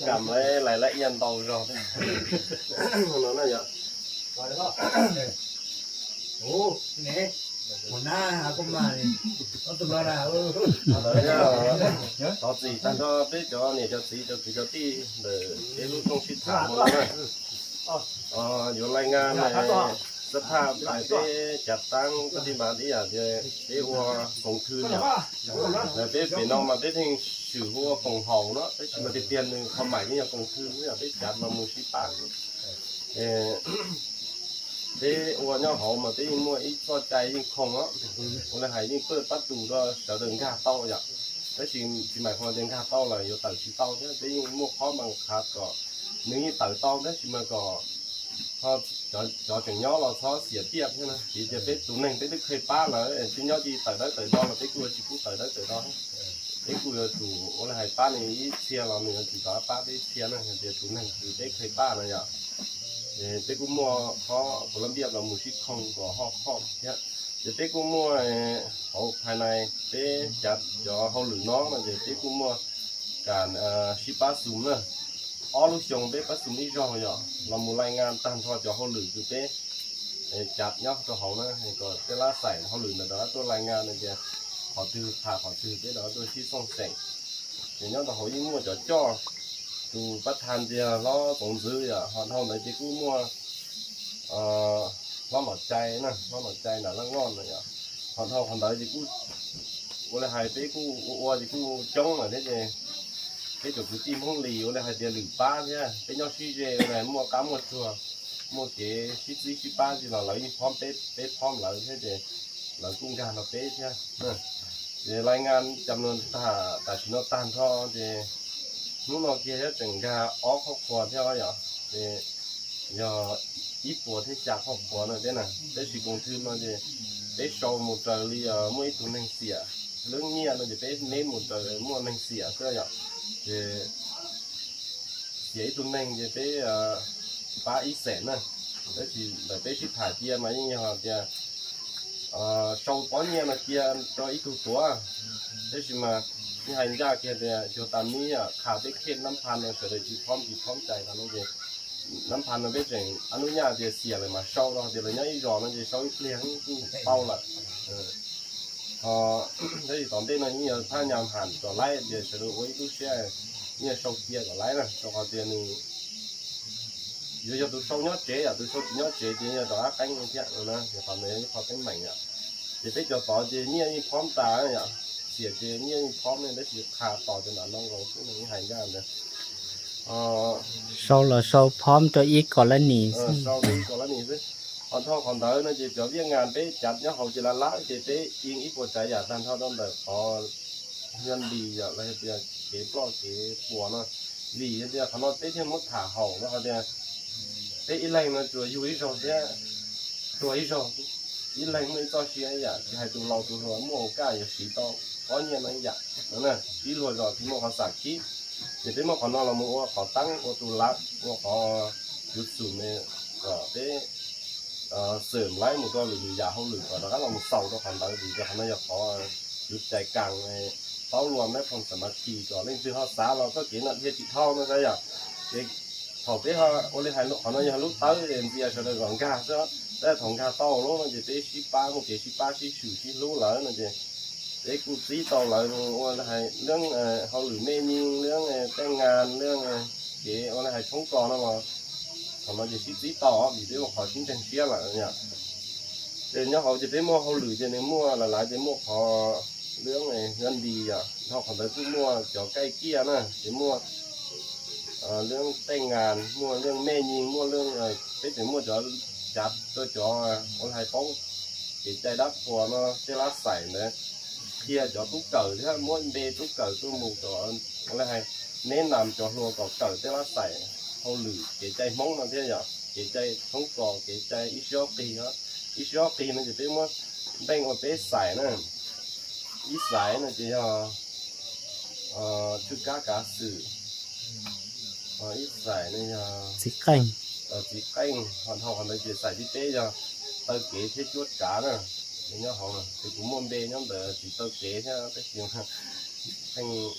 Cảm thấy lại lại yên tàu rồi. Nó nói vậy. Ủa, nè, một na, không mà nè. Có tụi nó là, ừ. Tỏ gì, ta cho biết cho nè, cho gì, cho gì, cho tí, để cái lúc không xịt thả mà nó nói. Ờ, dù lai ngàn này, rất tha, tại cái chặt tăng, có đi bán đi à, thì cái ua cổng thư nhỉ. Là cái phía nó mà cái thing sử ua cổng hậu đó, cái mà cái tiền không mãi như là cổng thư, như là cái chặt mà mua xịt tăng. Ê, ເຕະ ອວຍ ຍອດເຮົາມາ ເຕະ ຍັງມົວ ອີກ ຊອດໃຈ ຍັງຄົງເນາະ ໂອເລໄຮ ຍັງເປີດປະຕູ ດອກ ສາວເດີນ ກາເຕົ້າ ຢາກ ແຕ່ຊິ ຊິໝາຍຄວາມວ່າ ເດີນ ກາເຕົ້າ ລະ ຢູ່ ເຕີ ຊິເຕົ້າ ແທ້ ເຕະ ຍັງມົວ ເຂົ້າ ບັງຄັບ ກໍ ໜຶ່ງ ເຕີ ເຕົ້າ ແທ້ ຊິມາ ກໍ ເຮົາ ຈອ ຈອ ຈັ່ງ ຍໍ ລາວ ຊອ ເສຍປຽບ ຫັ້ນນະ ຊິ ຈະເປັນ ຕູ ໜຶ່ງ ເຕະ ໄດ້ ເຄີຍ ປະ ລະ ເອີ ຊິ ຍໍ ຈີ ເຕີ ໄດ້ ເຕີ ດອກ ລະ ເຕະ ກູ ຊິ ກູ ເຕີ ໄດ້ ເຕີ ດອກ ເຕະ ກູ ຢູ່ ໂອເລໄຮ ປະ ນີ້ ເຊຍ ລະ ມີ ຊິ ປະ ປະ ເຕະ ເຊຍ ນະ ເດ ຕູ ໜຶ່ງ ຄື ເຕະ ເຄີຍ ປະ ນະ ຢາກ ເອີ ເຕະກູມົວ ເພາະກົດລະບຽບລະ ໝູ່ຊິດຂອງກໍຮອບຄອບເນາະ ເດ ເຕະກູມົວ ເອີ ເອົາພາຍໃນ ເຕະຈັດ ຈອ ເຮົາ ຫຼື ນ້ອງ ນະ ເດ ເຕະກູມົວ ການ ເອີ ຊິປະຊຸມ ເນາະ ອອກລູກຊົງ ເຕະປະຊຸມ ອີ່ ຈອ ເນາະ ລະ ໝູ່ລາຍງານ ຕາມທໍ່ ຈອ ເຮົາ ຫຼື ຄື ເຕະ ເອີ ຈັດ ເນາະ ໂຕ ເຮົາ ນະ ໃຫ້ ກໍ ເຕະ ລະ ໃສ່ ເຮົາ ຫຼື ນະ ແຕ່ລະ ຕົວລາຍງານ ນະ ເດ ຂໍ ຂອງ ເຮົາ ຄື ພາ ຂອງ ເຮົາ ຄື ເຕະ ແຕ່ລະ ຕົວ ຊິ ສົ່ງແສງ ເດ ຍ້ອນ ໂຕ ເຮົາ ຍິ່ງ ມົວ ຈອ ຈອ ຕູ ປະທານ ເດ ລໍ ສົງ ຊື້ ອະ ຮອດ ເຮົາ ໃນ ເຕະກູມົວ ເອີ ລອ ຫຼໍ່ ໃຈ ນະ ລອ ຫຼໍ່ ໃຈ ນະ ລະ ງອນ ນະ ຮອດ ເຮົາ ຄັນ ໃດ ເຕະກູ ໂອເລໄຮ ເຕະກູ ອວຍ ເຕະກູ ຈົ່ງ ນະ ເດ ເດ ເດ ຈົບ ຄື ຕີ ມົງ ຫຼີ ໂອເລໄຮ ເດ ຫຼື ປາ ເດ ເປັນ ຍອດ ຊີ ເຈ ນະ ມົວ ກາ ມົວ ຊົ່ວ ມົວ ເກ ຊິ ຊິ ຊິ ປາ ຊິ ລະ ລະ ມີ ພ້ອມ ເປ ເປ ພ້ອມ ລະ ເດ ເດ ລະ ກຸງ ກາ ນະ ເປ ເດ ເດ ລາຍງານ ຈຳນວນ ຕາ ຕາ ຊິ ນອ ຕານ ທໍ່ ເດ ນຸ ນອ ເກ ເດ ຈັ່ງ ກາ ອອກ ຄອບຄົວ ເດ ຢາ ເດ ຢາ ອີ່ ປົວ ເທ ຈາກ ຄອບຄົວ ນະ ເດ ນະ ເດ ຊິ ກົງທຶນ ນະ ເດ ເດ ຊອວ ໝູ່ ເຕີ ລີ ອາ ມົວ ອີ່ ຕູ ໜຶ່ງ ເສຍ ເລື່ອງ ເມຍ ນະ ເດ ເດ ເມ ໝູ່ ເຕີ ມົວ ໜຶ່ງ ເສຍ ເສຍ ຢາ ເດ ເສຍ ອີ່ ຕູ ໜຶ່ງ ເດ ເດ ອາ ປາ ອີ່ ແສນ ນະ ເດ ຊິ ເດ ຊິ ຖ່າຍ ເຈຍ ມາ ອີ່ ເດ ເດ ເອີ ຊອວ ປ້ອນ ເມຍ ນະ ເຈຍ ຈອ ອີ່ ຕູ ຕົວ ເດ ຊິ ມາ ມີ ໃຫ້ ຢາກ ເດ ໂຈ ຕາມ ມີ ອາ ຂາ ເດ ເຂດ ນ້ຳພັນ ນະ ເສຍ ເດ ຈິ ພ້ອມ ຈິ ພ້ອມ ໃຈ ນະ ເດ ນ້ຳພັນ ນະ ເດ ເຈັງ ອະນຸຍາດ ເດ ເສຍ ເລີຍ ມາ ຊອວ ເນາະ ເດ ລະ ຍາ ອີ່ ຈອ ນະ ເດ ຊອວ ອີ່ ເພງ ເປົ່າ ລະ ເອີ ເອີ ໄດ້ ຕອນ ເດ ນະ ນີ້ ພະຍາຍາມ ຫັນ ຕໍ່ ໄລ ເດ ສະດຸ ໂອຍ ຕູ້ ເຊຍ ນີ້ ຊອວ ເກຍ ກໍ ໄລ ນະ ຊອວ ເກຍ ນີ້ ຢູ່ ຢູ່ ຕູ ຊອວ ຍອດ ເຈ ອາ ຕູ ຊອວ ຍອດ ເຈ ເດ ນີ້ ຕໍ່ ອາ ແປ້ງ ເນຍ ນະ ເດ ຄວາມ ເດ ຄວາມ ແປ້ງ ໃໝ່ ອາ ເດ ເປັນ ຈອ ຕໍ່ ເດ ນີ້ ພ້ອມ ຕາ ອາ ເສຍ ເດ ນີ້ ພ້ອມ ເດ ຊິ ຄາ ຕໍ່ ຈົນ ອາ ນ້ອງ ເຮົາ ຄື ນີ້ ຫາຍາກ ເດ ເອີ ຊອວ ລະ ຊອວ ພ້ອມ ຈອ ອີກ ກໍລະນີ ເອີ ຊອວ ອີກ ກໍລະນີ ຊິ ອອນ ທອກ ຄອນ ເດີ ນະ ເຈ ຈອ ວຽກງານ ເປ ຈັດ ຍາ ເຮົາ ເຈ ລະ ລະ ເຈ ເປ ອີງ ອີ່ ປົວ ໃຈ ຢາກ ຕານ ເທົ່າ ດອນ ເດີ ຂໍ ເຮືອນ ດີ ຢາກ ລະ ເຮັດ ເປັນ ເກ ປອກ ເກ ປົວ ເນາະ ດີ ເຮັດ ເດ ຂະໜອດ ເປ ເຮັດ ໝົດ ຖາ ເຮົາ ນະ ເຂົາ ເດ ເປັນ ອີ່ ແຫຼ່ງ ນະ ຕົວ ຢູ່ ອີ່ ຊອກ ເດ ຕົວ ອີ່ ຊອກ ອີ່ ແຫຼ່ງ ມື້ ຊອກ ເຊຍ ຢາກ ໃຫ້ ຕູ ເລົ່າ ຕູ ຫົວ ໝໍ ກາ ຢາ ສີ ຕອງ ພໍ ເນຍ ນະ ຢາກ ນະ ນະ ສີ ຫົວ ດອກ ທີ່ ໝໍ ເຂົາ ສາກ ຄີ ເປັນ ເປັນ ໝໍ ເຂົາ ເນາະ ລະ ໝໍ ເຂົາ ຕັ້ງ ໂອ ຕູ ລັກ ໝໍ ເຂົາ ຢຸດ ສູນ ເນ ກໍ ເປັນ ເອີ ເສີມ ໄລ ໝູ່ ກໍ ຫຼື ຢາ ເຮົາ ຫຼື ກໍ ລະ ລະ ໝໍ ເຊົາ ດອກ ຄັນ ໃດ ຫຼື ຈະ ຄັນ ນະ ຢາກ ຂໍ ຢຸດ ໃຈກາງ ໃຫ້ ເຕົ້າ ລວມ ໃນ ຄວາມ ສາມັກ ຄີ ກໍ ເລັ່ງ ຊື່ ເຮົາ ສາ ເຮົາ ກໍ ເກ ນະ ເຮັດ ທີ່ ເທົ່າ ນະ ກະ ຢາກ ເກ ເຂົາ ເປັນ ເຮົາ ໂອເລ ໃຫ້ ເຂົາ ນະ ຢາກ ລຸກ ເຕີ ເອັນ ເດ ຊະ ເດີ ກອງ ກາ ເຈົ້າ ແຕ່ ຖອງ ກາ ເຕົ້າ ໂລ ນະ ເຈ ເປັນ ຊິ ປາ ໝູ່ ເກ ຊິ ປາ ຊິ ຊູ່ ຊິ ຮູ້ ລະ ນະ ເຈ ເປັນ ກູ ຊີ້ ເຕົາ ລະ ໂອ ໃຫ້ ເລື່ອງ ເອີ ເຮົາ ຫຼື ແມ່ຍິງ ເລື່ອງ ເອີ ແຕ່ງງານ ເລື່ອງ ເອີ ເກ ໂອ ໃຫ້ ຊົງ ກ່ອນ ນະ ວ່າ ເຂົາ ມາ ຈະ ຊິ ຊີ້ ເຕົາ ອອກ ຢູ່ ເປັນ ວ່າ ເຂົາ ຊິ ຈັ່ງ ເຊຍ ລະ ເນຍ ເປັນ ຍາ ເຂົາ ຈະ ເປັນ ໝໍ ເຮົາ ຫຼື ຈະ ໃນ ໝໍ ຫຼາຍໆ ຈະ ໝໍ ຂໍ ເລື່ອງ ເອີ ເຮືອນ ດີ ອະ ເຮົາ ຄັນ ໄດ້ ຜູ້ ໝໍ ຈະ ໄກ່ເກ່ຍ ນະ ຈະ ໝໍ ເອີ ເລື່ອງ ແຕ່ງງານ ໝໍ ເລື່ອງ ແມ່ຍິງ ໝໍ ເລື່ອງ ເອີ ເປັນ ເປັນ ໝໍ ຈະ ຈັບ ໂຕ ຈະ ໂອ ໃຫ້ ປ້ອງ ເກ ໃຈ ດັບ ຜົວ ເນາະ ເຈລະ ໃສ່ ນະ ເພຍ ຈະ ຕຸ ເກີ ເພຍ ໝໍ ເບ ຕຸ ເກີ ຕຸ ໝູ ຈະ ໂອ ໃຫ້ ແນະນຳ ຈະ ຫົວ ກໍ ເກີ ເຈລະ ໃສ່ ເຮົາ ຫຼື ເກ ໃຈ ມົ້ງ ນະ ເພຍ ເກ ໃຈ ທົງ ກໍ ເກ ໃຈ ອິຊອກ ກີ ເນາະ ອິຊອກ ກີ ນະ ຈະ ເປັນ ໝໍ ແບ່ງ ອອກ ເປັນ ສາຍ ນະ ອີສາຍ ນະ ຈະ ເອີ ຈະ ກາ ກາ ຊື່ ເອີ ອີສາຍ ນະ ຈະ ຊິ ແກ່ງ ເອີ ຊິ ແກ່ງ ຮອນ ເຮົາ ຄັນ ໄດ້ ຈະ ໃສ່ ທີ່ ເຕ ຈະ ເຕີ ເກ ເທ ຈວດ ກາ ນະ ເນຍ ເຮົາ ນະ ຊິ ກູ ມ່ວນ ເບ ຍອມ ເດີ ຊິ ເຕີ ເກ ເນຍ ແຕ່ ຊິ ແຫ່ງ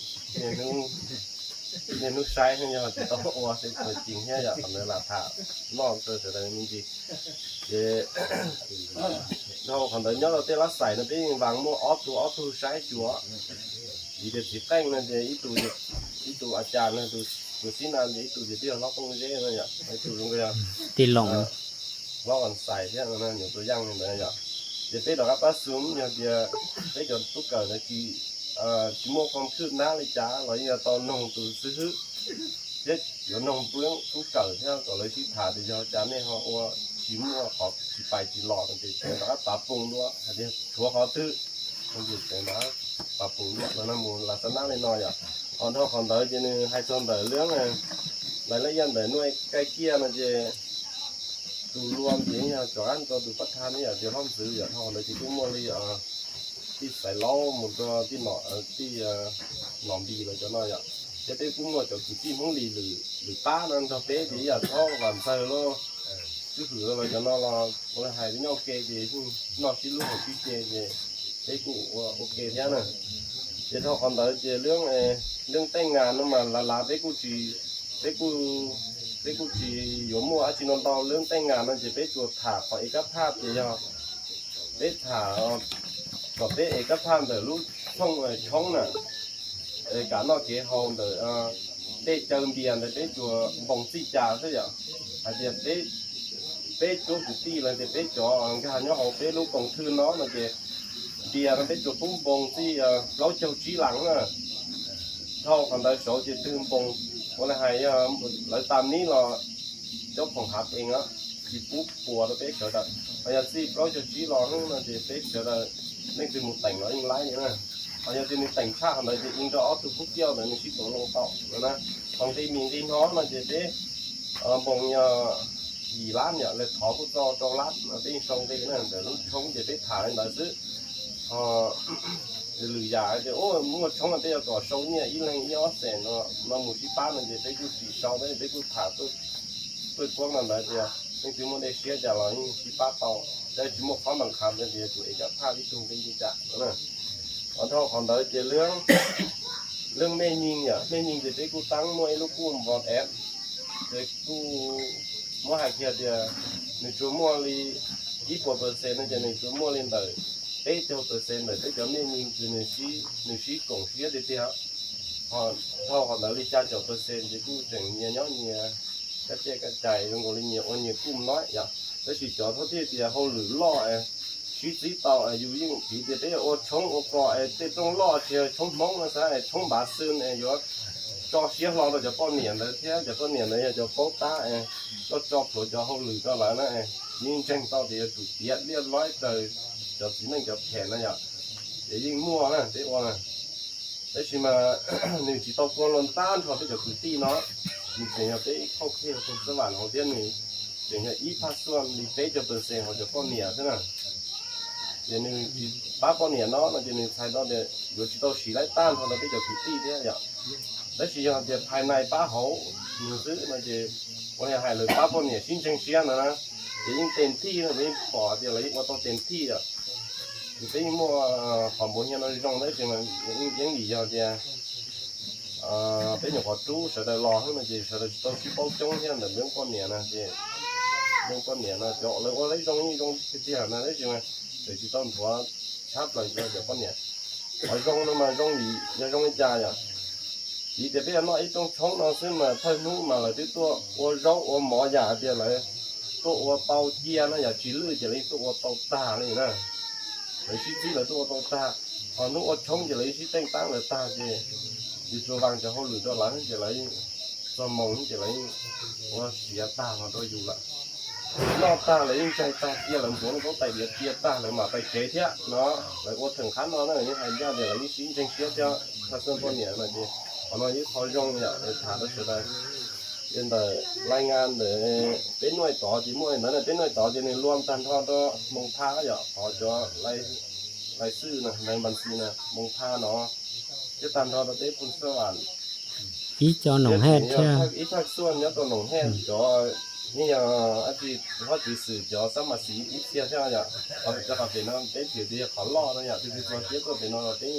ເມນູ ເມນູ Nên nước sái với nhau thì tao ua thì tôi chỉnh hết rồi, còn là thả non tôi sẽ đây mình đi. Thì đâu còn đợi nhau là tên lá sảy nó tên vàng mua óp thu, óp thu sái chúa. Vì để chỉ canh nên thì ít tụ, ít tụ à chàng nên tụ, tụ xin ăn thì ít tụ thì tiêu nó không dễ nữa nhỉ. Ít tụ luôn cái ຕິດຫຼົງ Nó còn xài thế nó nhiều tôi răng nên đấy nhỉ. Thì tết đó các bác xuống nhỉ, thì tết cho túc cờ nó chỉ, ờ, chỉ mua con khư ná lấy chả rồi giờ tao nông tụ sư hứ. Thế có nông bướng túc cờ theo có lấy chỉ thả thì cho cha mẹ họ ua, chỉ mua họ chỉ phải chỉ lọ thì cho nó bá pung đua, thì chúa họ tư. Không chịu cái đó, bá pung đua nó mua là sao ná lên nói à. Còn thôi còn đợi thì nên hai con đợi lưỡng này, đợi lấy yên đợi nuôi cái kia mà thì tụ luông thì nhà cho ăn cho tụ phát than thì thì không giữ giờ thôi, đợi thì cũng mua đi, ờ, ທີ່ໃສ່ເຫຼົ້າ ໝົດກໍທີ່ເນາະ ທີ່ໜອງດີແລ້ວເຈົ້ານ້ອຍອະ ຈະໄດ້ກຸ້ມວ່າເຈົ້າກິນທີ່ຫ້ອງດີຫຼື ຫຼືປ້ານັ້ນເຂົາເປດີອະ ເຂົາຫວານໃສ່ໂລ ຄືຄືແລ້ວເຈົ້ານ້ອຍລາວບໍ່ໄດ້ໃຫ້ຍອກເກເຈນອກຊິລູກຂອງພີ່ເຈເຈ ໄດ້ກຸ້ມວ່າໂອເຄແທ້ນະ ເຈເທົ່າຄອນເດີເຈເລື່ອງ ເລື່ອງແຕ່ງງານນຳມາລາລາໄດ້ກຸ້ມຊິ ໄດ້ກຸ້ມ ໄດ້ກຸ້ມຊິໂຍມົວອາຈິນອນເຕົາ ເລື່ອງແຕ່ງງານນັ້ນເຈໄປຈວດຖາມເອກະພາບເຈຍອ ເປັດຖາມ ກໍເປັນເອກະພາບເດີລູກຊ່ອງ ເອີ ຊ່ອງນະ ເອີ ການນອກເກເຮົາເດີ ເອີ ເປັດເຈີມບຽນເດີ ເປັດຈົວບົງຊິຈາຊະຢາ ອາດຈະເປັດ ເປັດຈົວກຸຕີລະເດ ເປັດຈໍ ອັນການຍອເຮົາເປັດລູກກົງທຶນເນາະ ລະເດ ບຽນເປັດຈົວປຸ້ມບົງຊິ ເອີ ເລົ່າເຈົ້າຈີຫຼັງນະ ເທົ່າຄັນໄດໂຊເຈຕື່ມບົງ ບໍ່ໄດ້ໃຫ້ ເອີ ລະຕາມນີ້ລະ ເຈົ້າຂອງຮັບເອງອະ ຊິປຸບປົວລະເປັດເສີດ ອາຍາຊີບເກົ້າເຈັດສີ່ລໍຫຶງນະຊິເປັດເສີດ ເນັກຊິໝູແຕ່ງລະອີງຫຼາຍນີ້ນະ ອາຍາທີ່ນີ້ແຕ່ງຊາກນະຊິອີງຈະອອກທຸກພວກກ່ຽວນະ ມີຊິໂຕລົງເຕົານະ ຂອງທີ່ມີທີ່ນອນນະຊິເປັດ ເອີ ບົງຍາ ກີ່ລ້ານຍາ ແລະ ຂໍຜູ້ຕໍ່ເຈົ້າລ້ານນະ ທີ່ຊົງທີ່ນະ ແຕ່ລູກຊົງຈະໄດ້ຖາຍນະຊຶ ເອີ ຫຼືຢາ ໂອ້ ໝົດຊົງເປັນກໍຊົງເນຍ ອີແລງອີອອສແສນເນາະ ນຳໝູຊິປ້ານນະຊິໄດ້ຢູ່ສີ່ຊອງໄດ້ໄດ້ກູຖາເປີດ ເປີດພວກນັ້ນໄດ້ເດ ນີ້ຄືໂມເດເຊຍຈະລອຍຊິປາເປົ່າ ໄດ້ຊິໝົດຄວາມບັງຄັບເດ ໂຕເອກະພາບທີ່ສູງເປັນກິດຈະນະ ອອນເທົ່າຂອງເດີເຈເລື່ອງ ເລື່ອງແມ່ຍິງເນຍ ແມ່ຍິງຈະໄດ້ກູຕັ້ງມວຍລູກກຸ່ມວອດແອັບ ເຈກູມວຍຫາເກຍເດ ໜຶ່ງຊົ່ວໂມງລີ ອີ່ປົວເປີເຊັນນະຈະໜຶ່ງຊົ່ວໂມງລີເດີ ເປັນເຈົ້າເປີເຊັນເດີ ເປັນເຈົ້າແມ່ຍິງຄືໜຶ່ງຊີ ໜຶ່ງຊີກົງເຊຍເດເດ ເທົ່າຂອງເດີລີຈາເຈົ້າເປີເຊັນຈະກູເຈັງເນຍເນາະເນຍ ກະແຈກະຈາຍລົງໂອລິເນຍໂອເນຍກຸ່ມນ້ອຍຢາ ແລະຊິຈອດເທົ່າທີ່ເຕຍໂຮຫຼືລໍ້ ຊິຊິເຕົາຢູ່ຍິ່ງຜີເຕເປໂອຊົງໂອກໍເຕຕົງລໍ້ເຊຊົງມົງນະຊະຊົງບາຊືນຢູ່ຈໍເຊຍລໍລະຈະປ້ອນເນຍເດເທຍຈະປ້ອນເນຍເດຈະປ້ອນຕາກໍຈອບໂຫຼຈະໂຮຫຼືກໍຫຼາຍນະ ຍິງແຈ້ງເຕົາເຕຈະຖືກຕຽດລຽບຮ້ອຍເຕີຈະຊິນັ່ງຈະແຜນນະຢາ ເຕຍິ່ງມົວນະເຕໂອນະ ໄດ້ຊິມາໜຶ່ງຊິຕ້ອງກວນລົນຕ້ານເຂົາເປັນເຈົ້າຄືຕີເນາະ ມີເສຍງເປັນຄອບເຂດຄົນສະຫວັນຂອງເດນນີ້ ເສຍງອີພາກສ່ວນມີເປເຈົ້າເປີເຊັນຂອງເຈົ້າປ້ອນເນຍເທົ່ານັ້ນ ເດນນີ້ຊິປ້າປ້ອນເນຍເນາະ ເດນນີ້ໄທເນາະ ເດຍຢູ່ຊິຕ້ອງສີໄລ່ຕ້ານເຂົາເປັນເຈົ້າຄືຕີເດຍ ໄດ້ຊິຍອມເດຍພາຍໃນປ້າເຮົາມີຊື້ນະເດ ບໍ່ໃຫ້ໃຫ້ເລີຍປ້າປ້ອນເນຍຊິງແຈງເຊຍນະນະ ເດຍິ່ງເຕັມທີ່ນະ ເດຍິ່ງພໍເດຍລະຍິ່ງວ່າຕ້ອງເຕັມທີ່ອະ ຄືເປັນໝໍຂອງບໍ່ຮຽນເອົາຈົງໄດ້ເປັນຍັງດີຍາວເດຍ ເປັນຫຍັງກໍຕູ້ສະໄດລອຫຶນເຈສະໄດໂຕຊິເປົາຈົງຮຽນແບບເລື່ອງປ້ອນເນຍນະເຈເລື່ອງປ້ອນເນຍນະເຈາະເລີຍໂອໄດ້ຈົງນີ້ຈົງເຕຍນະໄດ້ຈິງນະເດຊິຕ້ອງຫົວຊັບເລີຍເຈາະປ້ອນເນຍ ເອົາຈົງນະມາຈົງດີຍາຈົງຈາຍອະ ດີແຕ່ເປັນນ້ອຍອີຕົງຊົງນອນຊຶມາເທີໜູມາລະຕິຕົວໂອເຈົ້າໂອໝໍຢາເດຍເລີຍ ຕົວໂອເປົາເຈຍນະຢາຈີລືເຈເລີຍຕົວໂອເປົາຕາເລີຍນະ ໄປຊິຈີລະຕົວໂອເປົາຕາ ເອົາໜູໂອຊົງເຈເລີຍຊິແຕ່ງຕັ້ງເລີຍຕາເຈ ຢູ່ໂຈວັງຈະໂຮຫຼືໂຈຫຼັງເຈເລີຍໂຈມົງເຈເລີຍ ໂອເສຍຕາມາໂຕຢູ່ລະ ນອກຕາເລີຍໃຈຕາເຈຍລະໂຕໄປເດຍເຈຍຕາເລີຍມາໄປເຈເທຍເນາະ ໄປໂອເຖິງຄັນເນາະ ຍັງໃຫ້ຍາເດຍລະມີຊິງເຈັງເຊຍເທຍ ຖ້າເຊິ່ງບໍ່ເນຍລະເຈ ເອົາໜ້ອຍຂໍຍົງເນຍ ຖາມລະເສຍດາຍ ເປັນໄດ້ລາຍງານເດີ ເປັນໜ່ວຍຕໍ່ທີ່ໝວຍນັ້ນເປັນໜ່ວຍຕໍ່ທີ່ໃນລວມຕັນທອດໂດມົງທາກໍຢາກຂໍຈອລາຍ ລາຍຊື່ນະ ໃນບັນຊີນະມົງທາເນາະ ຈະຕັນທອດໂດເຕພຸນສະຫວັນ ອີຈອໜອງແຮດເທື່ອ ອີພາກສ່ວນຍອດໂຕໜອງແຮດຈອ ນີ້ອາທິດຮອດຈີສື່ຈອສາມາສີອີເຊຍເທື່ອຢາ ເຂົາຈະເຂົ້າເປັນເນາະ ເປັນທີ່ຂອງລໍນະຢາ ທີ່ທີ່ຕົວເຊຍຕົວເປັນເນາະ ເປັນ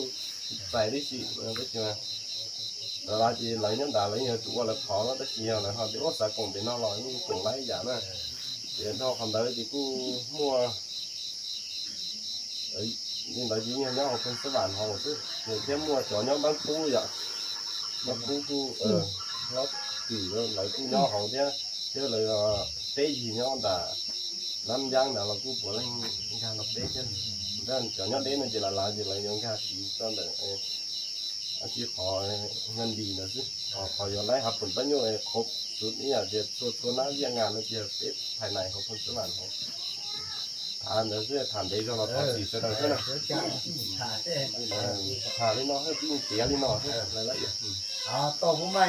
ໃສ່ໄດ້ຊິ ເປັນ ເປັນ Đó là chỉ lấy nhóm đã lấy nhiều chủ là khó nó tất nhiên là họ thì ốt xã cùng thì nó lo những cùng lấy giả mà để cho phần đấy thì cũng mua ấy nên đấy chỉ nhiều nhóm học phần số bản họ chứ người thêm mua cho nhóm bán cũ vậy. Bán cũ cũ ờ nó chỉ là lấy cũ nhóm hậu thế thế là ờ, tết gì nhóm đã năm giang đã là cũ của lên ra nó tết chứ nên cho nhóm đến nó chỉ là là chỉ lấy nhóm ra chỉ cho đỡ ờ, chỉ khó ngân đi nữa chứ họ khó vô lấy học phần bao nhiêu ờ, cục sút ý là việc số số nó việc ngàn nó việc tết thầy này học phần số bản họ ຖາມເດີ ຖາມເດ້ ເຈົ້າລາວ ເອີ ຖາມສີເຈົ້າ ເອີ ເຈົ້າ ຖາມເດ້ ຖາມເດ້ເນາະ ເອີ ເຈົ້າເນາະ ເອີ ລາຍລະອຽດ ອືມ ເອົາ ຕໍ່ຜູ້ໃໝ່.